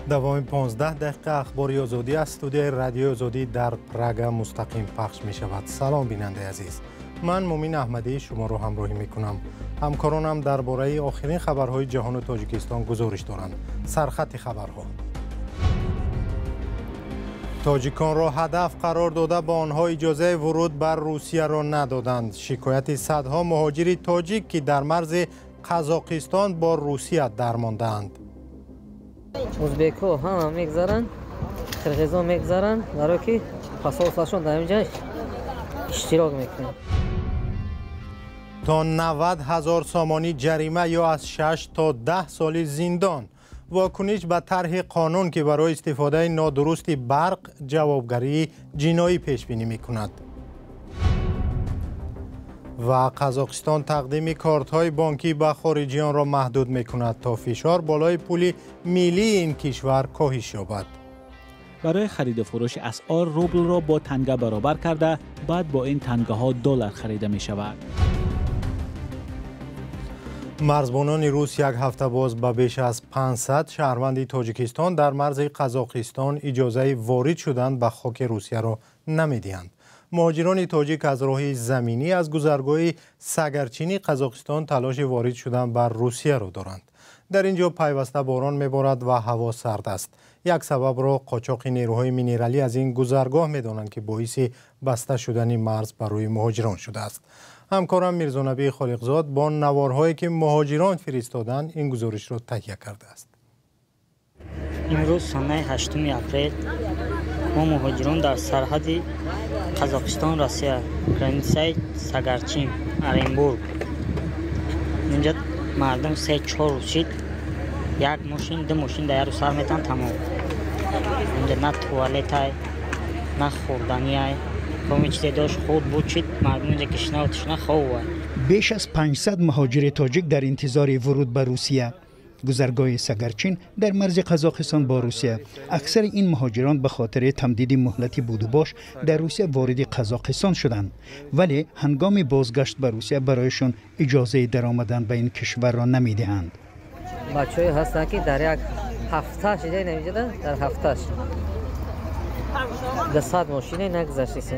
Давоми 15 дақиқа Ахбори Озодӣ аз студияи Радиои Озодӣ дар Прага мустақим пахш мешавад. Салом, бинандаи азиз. Ман Мумин Аҳмадӣ шуморо ҳамроҳӣ мекунам. Ҳамкоронам дар бораи охирин хабарҳои ҷаҳону Тоҷикистон гузориш доранд. Сархати хабарҳо. Тоҷиконро ҳадаф қарор дода, ба онҳо иҷозаи вуруд бар Русияро надоданд. Шикояти садҳо муҳоҷири тоҷик, ки дар марзи Қазоқистон бо Русия дармондаанд. Узбекҳо ҳама мегзаранд, қирғизо мегзаранд, барое ки посольствашон дар инҷа иштирок мекунанд. То 90 ҳазор сомонӣ ҷарима ё аз 6 то 10 соли зиндон. Вокуниш ба тарҳи қонун, ки барои истифодаи нодурусти барқ ҷавобгарии ҷиноӣ пешбинӣ мекунад. Ва Қазоқистон тақдими кортҳои бонкӣ ба хориҷиёнро маҳдуд мекунад, то фишор болои пули миллии ин кишвар коҳиш ёбад. Барои хариду фурӯши асъор рублро бо танга баробар карда, баъд бо ин тангаҳо доллар харида мешавад. Марзбонони рус як ҳафта боз ба беш аз 500 шаҳрванди Тоҷикистон дар марзи Қазоқистон иҷозаи ворид шудан ба хоки Русияро намедиҳанд. Муҳоҷирони тоҷик аз роҳи заминӣ аз гузаргоҳи Сагарчини Қазоқистон талоши ворид шудан ба Русияро доранд. Дар ин ҷо пайваста борон меборад ва ҳаво сард аст. Як сабабро қочоқи нерӯҳои минералӣ аз ин гузаргоҳ медонанд, ки боиси баста шудани марз барои муҳоҷирон шудааст. Ҳамкорам Мирзонабии Холиқзод бо наворҳое, ки муҳоҷирон фиристоданд, ин гузоришро таҳия кардааст. Имрӯз санаи 8 апрел мо муҳоҷирон дар сарҳади Қазоқистон Россия, границаи Сагарчин, Оренбург. Инҷа мардум 3-4 рӯз шид, як мошин, ду мошин дар як рӯз сар метан, тамом. Инҷа на туалетай, на хӯрданиай, коми чизе дошт худ буд шид, мардум инҷа гишнаву тишна ховувай. Беш аз 500 муҳоҷири тоҷик дар интизори вуруд ба Русия. Гузаргоҳи Сагарчин дар марзи Қазоқистон бо Русия. Аксари ин муҳоҷирон ба хотири тамдиди муҳлати будубош дар Русия вориди Қазоқистон шуданд, вале ҳангоми бозгашт ба Русия барояшон иҷозаи даромадан ба ин кишварро намедиҳанд. Бачаҳое ҳастанд, ки дар як ҳафта шида инҷода, дар ҳафташ 200 мошине нагузаштисе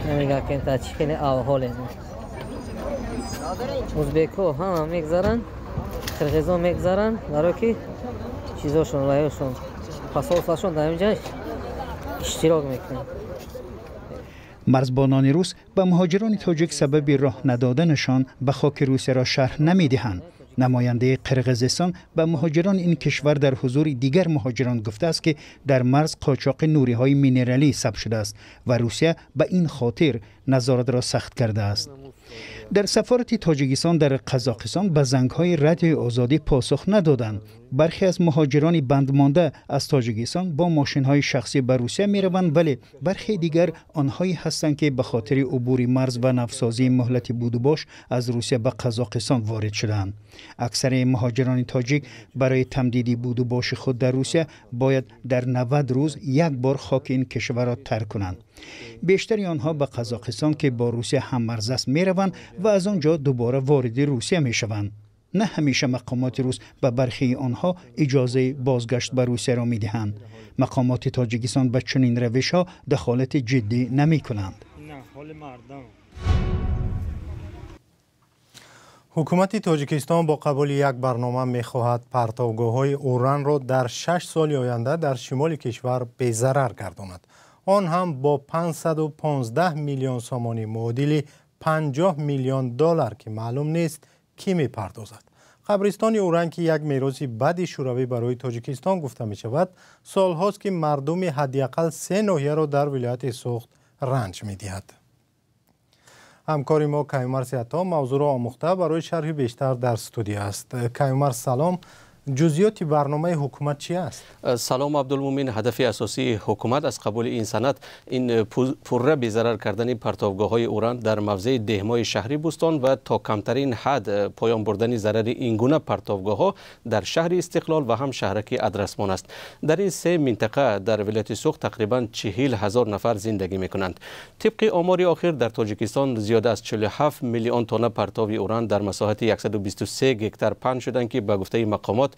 намегӯяд, ки та чӣ хеле авҳоле. Узбекҳо ҳама мегзаранд, қирғизо мегзаранд, барое ки чизошон ваёшон посольствашон дар инҷа иштирок мекунанд. Марзбонони рус ба муҳоҷирони тоҷик сабаби роҳ надоданашон ба хоки Русияро шарҳ намедиҳанд. Намояндаи Қирғизистон ба муҳоҷирони ин кишвар дар ҳузури дигар муҳоҷирон гуфтааст, ки дар марз қочоқи нуриҳои минералӣ сабт шудааст ва Русия ба ин хотир назоратро сахт кардааст. Дар сафорати Тоҷикистон дар Қазоқистон ба зангҳои Радиои Озодӣ посух надоданд. Бархе аз муҳоҷирони бандмонда аз Тоҷикистон бо мошинҳои шахсӣ ба Русия мераванд, вале бархе дигар онҳое ҳастанд, ки ба хотири убури марз ва навсозии муҳлати будубош аз Русия ба Қазоқистон ворид шуданд. Аксари муҳоҷирони тоҷик барои тамдиди будубоши худ дар Русия бояд дар 90 рӯз як бор хоки ин кишварро тарк кунанд. Бештари онҳо ба Қазоқистон, ки бо Русия ҳаммарз аст, мераванд ва аз он ҷо дубора вориди Русия мешаванд. На ҳамеша мақомоти рус ба бархеи онҳо иҷозаи бозгашт ба Русияро медиҳанд. Мақомоти Тоҷикистон ба чунин равишҳо дахолати ҷиддӣ намекунанд. Ҳукумати Тоҷикистон бо қабули як барнома мехоҳад партовгоҳҳои уранро дар 6 соли оянда дар шимоли кишвар безарар гардонад. Он ҳам бо 515 миллион сомонӣ, муодили 50 миллион доллар, ки маълум нест кӣ мепардозад. Қабристони уран, ки як мероси бади шӯравӣ барои Тоҷикистон гуфта мешавад, солҳост, ки мардуми ҳадди ақал 3 ноҳияро дар вилояти Суғд ранҷ медиҳад. Ҳамкори мо Каюмар Сиато мавзӯъро омӯхта, барои шарҳи бештар дар студия аст. Каюмар, салом. Ҷузъиёти барномаи ҳукумат чӣ аст? Салом, Абдулмумин. Ҳадафи асосии ҳукумат аз қабули ин санад ин пурра безарар кардани партовгоҳҳои уран дар мавзеи деҳмои шаҳри Бӯстон ва то камтарин ҳад поён бурдани зарари ин гуна партовгоҳҳо дар шаҳри Истиқлол ва ҳам шаҳраки Адрасмон аст. Дар ин се минтақа дар вилояти Суғд тақрибан 40 000 нафар зиндагӣ мекунанд. Тибқи омори охир, дар Тоҷикистон зиёда аз 47 миллион тонна партови уран дар масоҳати 123 гектар паҳн шуданд, ки ба гуфтаи мақомот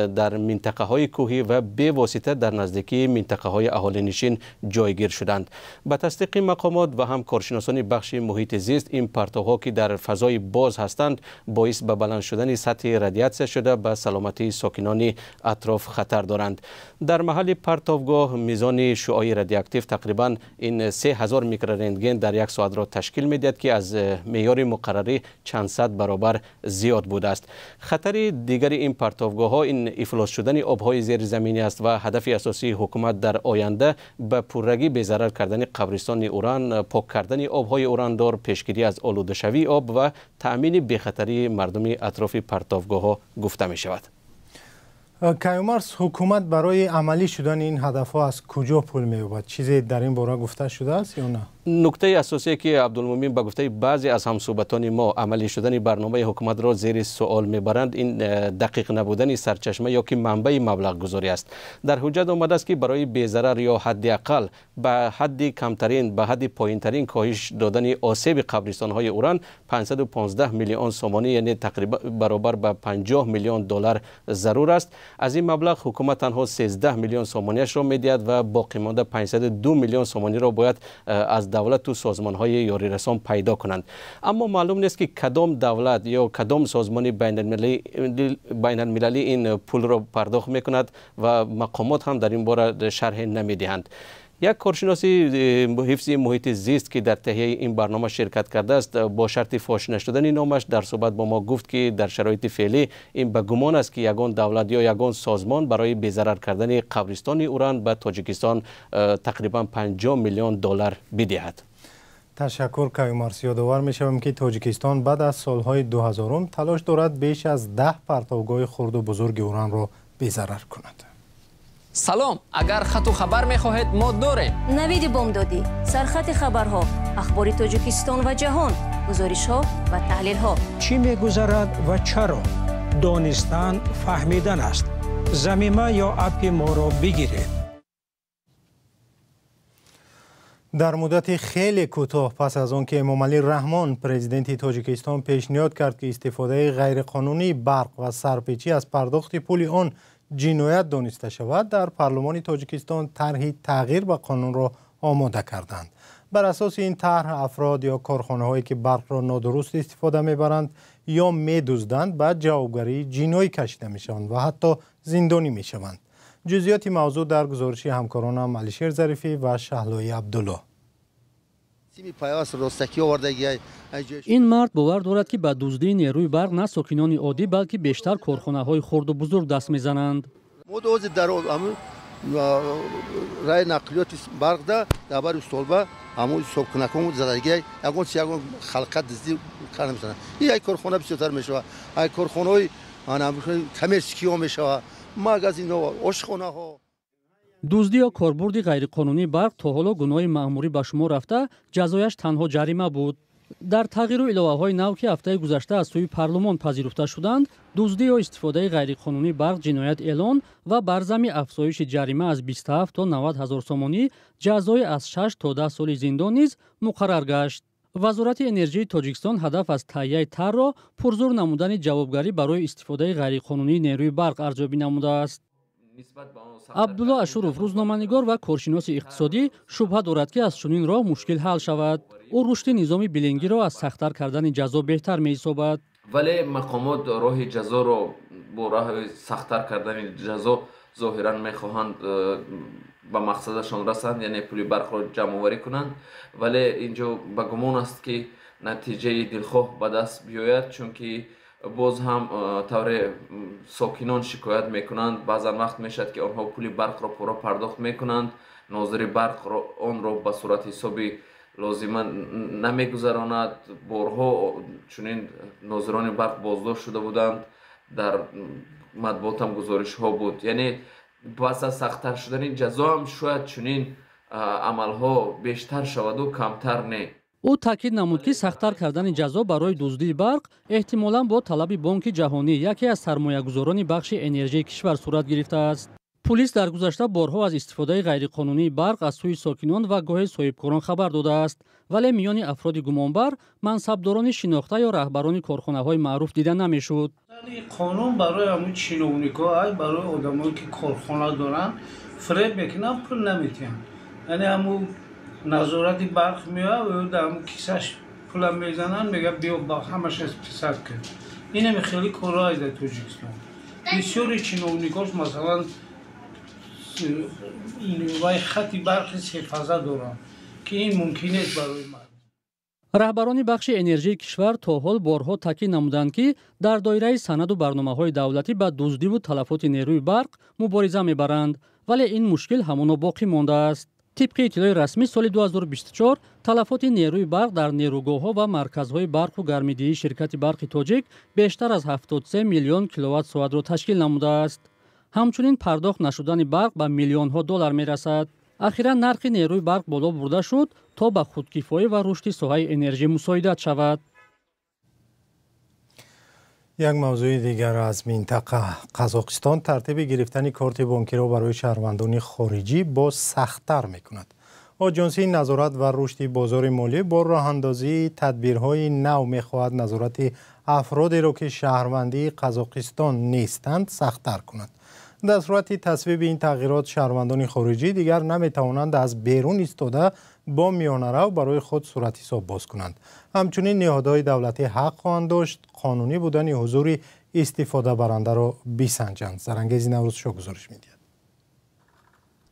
дар минтақаҳои кӯҳӣ ва бевосита дар наздикии минтақаҳои аҳолинишин ҷойгир шуданд. Ба тасдиқи мақомот ва ҳам коршиносони бахши муҳити зист, ин партовҳо, ки дар фазои боз ҳастанд, боис ба баланд шудани сатҳи радиатсия шуда, ба саломатии сокинони атроф хатар доранд. Дар маҳалли партовгоҳ мизони шуои радиоактив тақрибан ин 3000 микрорентген дар як соатро ташкил медиҳад, ки аз меъёри муқаррарӣ чанд сад баробар зиёд будааст. Хатари дигари ин партовгоҳҳо ин ифлос шудани обҳои зеризаминӣ аст ва ҳадафи асосии ҳукумат дар оянда ба пуррагӣ безарар кардани қабристони уран, пок кардани обҳои урандор, пешгирӣ аз олудашавии об ва таъмини бехатарии мардуми атрофи партовгоҳҳо гуфта мешавад. Каюмарс, ҳукумат барои амалӣ шудани ин ҳадафҳо аз куҷо пул меёбад? Чизе дар ин бора гуфта шудааст ё на? Нуктаи асосие, ки, Абдулмумин, ба гуфтаи баъзе аз ҳамсӯҳбатони мо амалӣ шудани барномаи ҳукуматро зери суол мебаранд, ин дақиқ набудани сарчашма ё ки манбаи маблағгузорӣ аст. Дар ҳуҷҷат омадааст, ки барои безарар ё ҳадди ақал ба ҳадди камтарин, ба ҳадди поинтарин коҳиш додани осеби қабристонҳои уран 515 миллион сомонӣ, яъне тақрибан баробар ба 50 миллион доллар зарур аст. Аз ин маблағ ҳукумат танҳо 13 миллион сомониашро медиҳад ва боқимонда 502 миллион сомониро бояд аз давлату созмонҳои ёрирасон пайдо кунанд. Аммо маълум нест, ки кадом давлат ё кадом созмони байналмилалӣ ин пулро пардохт мекунад ва мақомот ҳам дар ин бора шарҳе намедиҳанд. Як коршиноси ҳифзи муҳити зист, ки дар таҳияи ин барнома ширкат кардааст, бо шарти фош нашудани номаш дар суҳбат бо мо гуфт, ки дар шароити феълӣ ин ба гумон аст, ки ягон давлат ё ягон созмон барои безарар кардани қабристони уран ба Тоҷикистон тақрибан 50 миллион доллар бидиҳад. Ташаккур, Каюмарс. Ёдовар мешавем, ки Тоҷикистон баъд аз солҳои 2000-ум талош дорад беш аз 10 партовгоҳи хурду бузурги уранро безарар кунад. Салом! Агар хату хабар мехоҳед, мо дорем. Навиди бомдодӣ, сархати хабарҳо, ахбори Тоҷикистон ва ҷаҳон, гузоришҳо ва таҳлилҳо. Чӣ мегузарад ва чаро? Донистан фаҳмидан аст. Замима ё аппи моро бигиред. Дар муддати хеле кӯтоҳ пас аз он ки Эмомалӣ Раҳмон, президенти Тоҷикистон, пешниҳод кард, ки истифодаи ғайриқонунии барқ ва сарпечӣ аз пардохти пули он ҷиноят дониста шавад, дар парлумони Тоҷикистон тарҳи тағйир ба қонунро омода карданд. Бар асоси ин тарҳ, афрод ё корхонаҳое, ки барқро нодуруст истифода мебаранд ё медузданд, ба ҷавобгарии ҷиноӣ кашида мешаванд ва ҳатто зиндонӣ мешаванд. Ҷузъиёти мавзӯъ дар гузориши ҳамкоронам Алишер Зарифӣ ва Шаҳлои Абдулло. Ин мард бовар дорад, ки ба дуздии нерӯи барқ на сокинони оддӣ, балки бештар корхонаҳои хурду бузург даст мезананд. Рай нақлиёти барқда дар бари столба ҳамун ҳисобкунакон задагия, ягон чи, ягон халқа дуздӣ карда мешаванд. Ин ай корхона бисёртар мешавад, ай корхонаҳои коммерческий ҳо мешавад, магазинҳо, ошхонаҳо. Дуздӣ ё корбурди ғайриқонунии барқ то ҳоло гуноҳи маъмурӣ ба шумор рафта, ҷазояш танҳо ҷарима буд. Дар тағйиру иловаҳои нав, ки ҳафтаи гузашта аз сӯи парлумон пазируфта шуданд, дуздӣ ё истифодаи ғайриқонунии барқ ҷиноят эълон ва бар зами афзоиши ҷарима аз 27 то 90 ҳазор сомонӣ ҷазои аз 6 то 10 соли зиндон низ муқаррар гашт. Вазорати энержии Тоҷикистон ҳадаф аз таҳияи тарҳро пурзур намудани ҷавобгарӣ барои истифодаи ғайриқонунии нерӯи барқ арзёбӣ намудааст. Абдулло Ашуров, рӯзноманигор ва коршиноси иқтисодӣ, шубҳа дорад, ки аз чунин роҳ мушкил ҳал шавад. Ӯ рушди низоми билингиро аз сахттар кардани ҷазо беҳтар меҳисобад. Вале мақомот роҳи ҷазоро бо роҳи сахттар кардани ҷазо зоҳиран мехоҳанд ба мақсадашон расанд, яъне пули барқро ҷамъоварӣ кунанд. Вале ин ҷо ба гумон аст, ки натиҷаи дилхоҳ ба даст биёяд, чунки боз ҳам тавре сокинон шикоят мекунанд, баъзан вақт мешавад, ки онҳо пули барқро пурра пардохт мекунанд, нозири барқ онро ба сурати ҳисоби лозима намегузаронад. Борҳо чунин нозирони барқ боздошт шуда буданд дар Матбуот ҳам гузоришҳо буд. Яъне пас аз сахттар шудани ҷазо ҳам шояд чунин амалҳо бештар шаваду камтар не. Ӯ таъкид намуд, ки сахттар кардани ҷазо барои дуздии барқ эҳтимолан бо талаби Бонки Ҷаҳонӣ, яке аз сармоягузорони бахши энержии кишвар, сурат гирифтааст. Пулис дар гузашта борҳо аз истифодаи ғайриқонунии барқ аз сӯи сокинон ва гоҳе соҳибкорон хабар додааст, вале миёни афроди гумонбар мансабдорони шинохта ё раҳбарони корхонаҳои маъруф дида намешуд. Қонун барои ҳамун чиновникҳо, барои одамое ки корхона доранд, фиреб мекунанд, пул наметиҳанд. Яъне ҳамун назорати барқ меояд, дар ҳамун кисаш пула мезананд, мегӯяд, биё, ҳамаша списать кун. Инами хеле корҳое дар Тоҷикистон. Бисёри чиновникош, масалан, вай хати барқи сефаза доранд, ки ин мумкин нест барои мардум. Раҳбарони бахши энержии кишвар то ҳол борҳо таъкид намуданд, ки дар доираи санаду барномаҳои давлатӣ ба дуздиву талафоти нерӯи барқ мубориза мебаранд, вале ин мушкил ҳамоно боқӣ мондааст. Тибқи иттилои расмӣ, соли 2024 талафоти нерӯи барқ дар нерӯгоҳҳо ва марказҳои барқу гармидиҳии ширкати Барқи Тоҷик бештар аз 73 миллион киловатт соатро ташкил намудааст. Ҳамчунин пардохт нашудани барқ ба миллионҳо доллар мерасад. Ахиран нархи нерӯи барқ боло бурда шуд, то ба худкифоӣ ва рушди соҳаи энержӣ мусоидат шавад. Як мавзӯи дигар аз минтақа. Қазоқистон тартиби гирифтани корти бонкиро барои шаҳрвандони хориҷӣ боз сахттар мекунад. Оҷонсии назорат ва рушди бозори молӣ бо роҳандозии тадбирҳои нав мехоҳад назорати афродеро, ки шаҳрвандии Қазоқистон нестанд, сахттар кунад. Дар сурати тасвиби ин тағйирот, шаҳрвандони хориҷӣ дигар наметавонанд аз берун истода бо миёнарав барои худ суратҳисоб боз кунанд. Ҳамчунин ниҳодҳои давлатӣ ҳақ хоҳанд дошт қонунӣ будани ҳузури истифодабарандаро бисанҷанд. Зарангези Наврӯзшо гузориш медиҳад.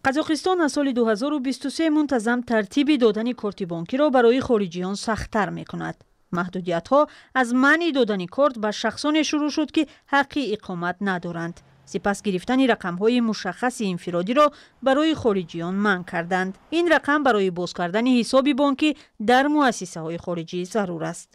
Қазоқистон аз соли 2023 мунтазам тартиби додани корти бонкиро барои хориҷиён сахттар мекунад. Маҳдудиятҳо аз манъи додани корт ба шахсоне шурӯъ шуд, ки ҳаққи иқомат надоранд. Сипас гирифтани рақамҳои мушаххаси инфиродиро барои хориҷиён манъ карданд. Ин рақам барои боз кардани ҳисоби бонкӣ дар муассисаҳои хориҷӣ зарур аст.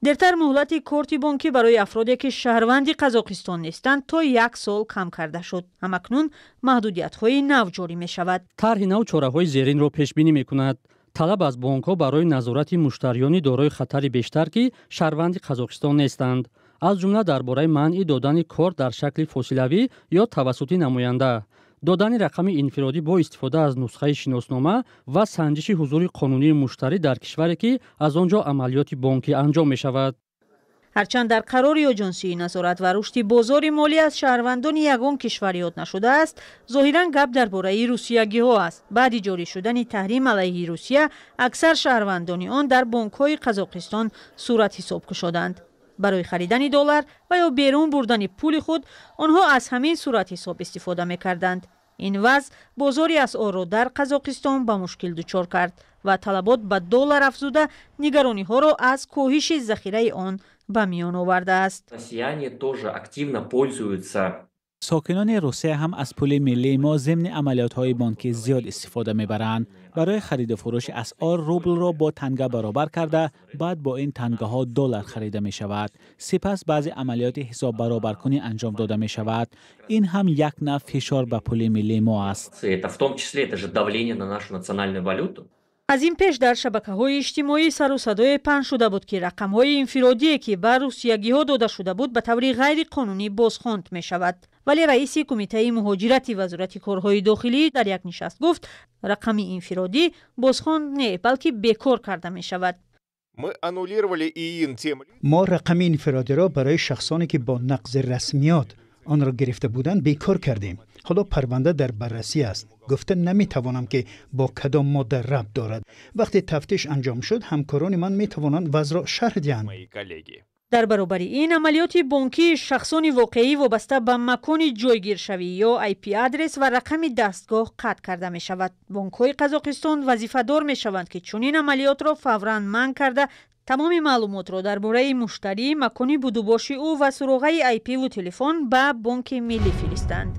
Дертар муҳлати корти бонкӣ барои афроде, ки шаҳрванди Қазоқистон нестанд, то як сол кам карда шуд. Ҳамакнун маҳдудиятҳои нав ҷорӣ мешавад. Тарҳи нав чораҳои зеринро пешбинӣ мекунад: талаб аз бонкҳо барои назорати муштариёни дорои хатари бештар, ки шаҳрванди Қазоқистон нестанд, аз ҷумла дар бораи манъи додани корт дар шакли фосилавӣ ё тавассути намоянда, додани рақами инфиродӣ бо истифода аз нусхаи шиноснома ва санҷиши ҳузури қонунии муштарӣ дар кишваре, ки аз он ҷо амалиёти бонкӣ анҷом мешавад. Ҳарчанд дар қарори Оҷонсии назорат ва рушди бозори молӣ аз шаҳрвандони ягон кишвар ёд нашудааст, зоҳиран гап дар бораи русиягиҳо аст. Баъди ҷорӣ шудани таҳрим алайҳи Русия, аксар шаҳрвандони он дар бонкҳои Қазоқистон суратҳисоб кушоданд. Барои харидани доллар ва ё берун бурдани пули худ онҳо аз ҳамин суратҳисоб истифода мекарданд. Ин вазъ бозори асъорро дар Қазоқистон ба мушкил дучор кард ва талабот ба доллар афзуда, нигарониҳоро аз коҳиши захираи он ба миён овардааст. Россияне тоже активно пользуются. Сокинони Русия ҳам аз пули миллии мо зимни амалиётҳои бонкӣ зиёд истифода мебаранд. Барои хариду фурӯши асъор рублро бо танга баробар карда, баъд бо ин тангаҳо доллар харида мешавад. Сипас баъзе амалиёти ҳисоббаробаркунӣ анҷом дода мешавад. Ин ҳам як навъ фишор ба пули миллии мо аст. Это в том числе это же давление на нашу национальную валюту. Аз ин пеш дар шабакаҳои иҷтимоӣ сару садое паҳн шуда буд, ки рақамҳои инфиродие, ки ба русиягиҳо дода шуда буд, ба таври ғайриқонунӣ бозхонд мешавад. Вале раиси Кумитаи муҳоҷирати Вазорати корҳои дохилӣ дар як нишаст гуфт, рақами инфиродӣ бозхонд не, балки бекор карда мешавад. Мы аннулировали ИИН тем Мо рақами инфиродиро барои шахсоне, ки бо нақзи расмиёт онро гирифта буданд, бекор кардем. Ҳоло парванда дар баррасӣ аст. Гуфта наметавонам, ки бо кадом модда рабт дорад. Вақте тафтиш анҷом шуд, ҳамкорони ман метавонанд вазъро шарҳ диҳанд. Мои коллеги. Дар баробари ин, амалиёти бонкии шахсони воқеӣ вобаста ба макони ҷойгиршавӣ ё IP адрес ва рақами дастгоҳ қатъ карда мешавад. Бонкҳои Қазоқистон вазифадор мешаванд, ки чунин амалиётро фавран манъ карда, тамоми маълумотро дар бораи муштарӣ, макони будубоши ӯ ва суроғаи IP-ву телефон ба Бонки Миллӣ фиристанд.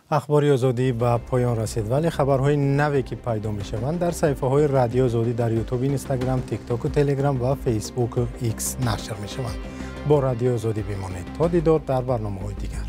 Ахбори Озодӣ ба поён расид, вале хабарҳои наве, ки пайдо мешаванд, дар саҳифаҳои Радиои Озодӣ дар Ютуб, Инстаграм, Тиктоку, Телеграм ва Фейсбуку Икс нашр мешаванд. Бо Радиои Озодӣ бимонед. То дидор дар барномаҳои дигар.